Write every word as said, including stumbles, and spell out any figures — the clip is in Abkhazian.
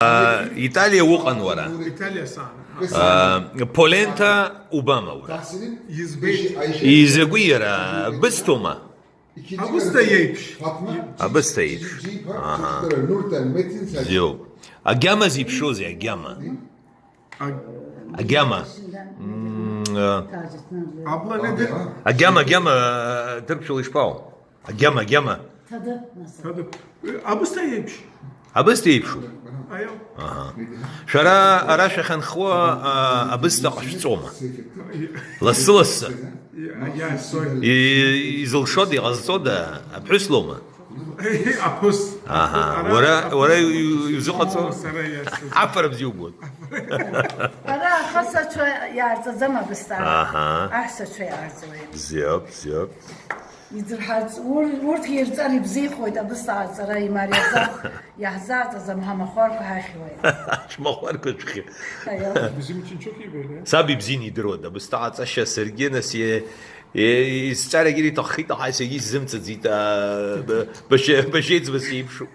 Италиа уҟан уара. Италиа сан. Полента убама уара. Избеит. Изакәи иара, бысҭома? Абысҭа иеиԥш. Абысҭа еиԥш. Аҳа. Бзиоуп. Агьама зеиԥшузеи, агьама? Агьама. Мм, э, Абла недыр. Агьама, агьама, э, ҭырқәшәала ишԥаау? Агьама, агьама. Абысҭа иеиԥш. Абысҭа еиԥшу? Аио. Шәара ара шәахьынхо, а, абысҭа ҟашәҵома? Лассы-лассы. Иа сой. И- изылшода, иҟазҵода, аԥҳәыс лоума? Аԥыс. Аҳа. Уара, уара иу- иузыҟаҵо? Сара иасыз. Афара бзиа убоит. Ара ахысацәа иаарҵаӡам абысҭа. Аҳа. Аҳәсацәа иаарҵуеит. Бзиоуп, бзиоуп. Идырҳарц-, ур-, урҭгьы ирҵар ибзиахоит абысҭа ааҵара имариаӡам, иаҳзааҵаӡам ҳамахәарқәа ҳахьуеит. Ҳмахәарқәа шәхьы. Аио. Бзиа мчынчук ибеит, э? Саб ибзианы идыруан, абысҭа аҵашьа саргьы нас е- е- изҵаарагьы иҭаххеит, аха саргьы исзымцаӡеит, а, б- башьа- башьеиҵбы сеиԥшуп.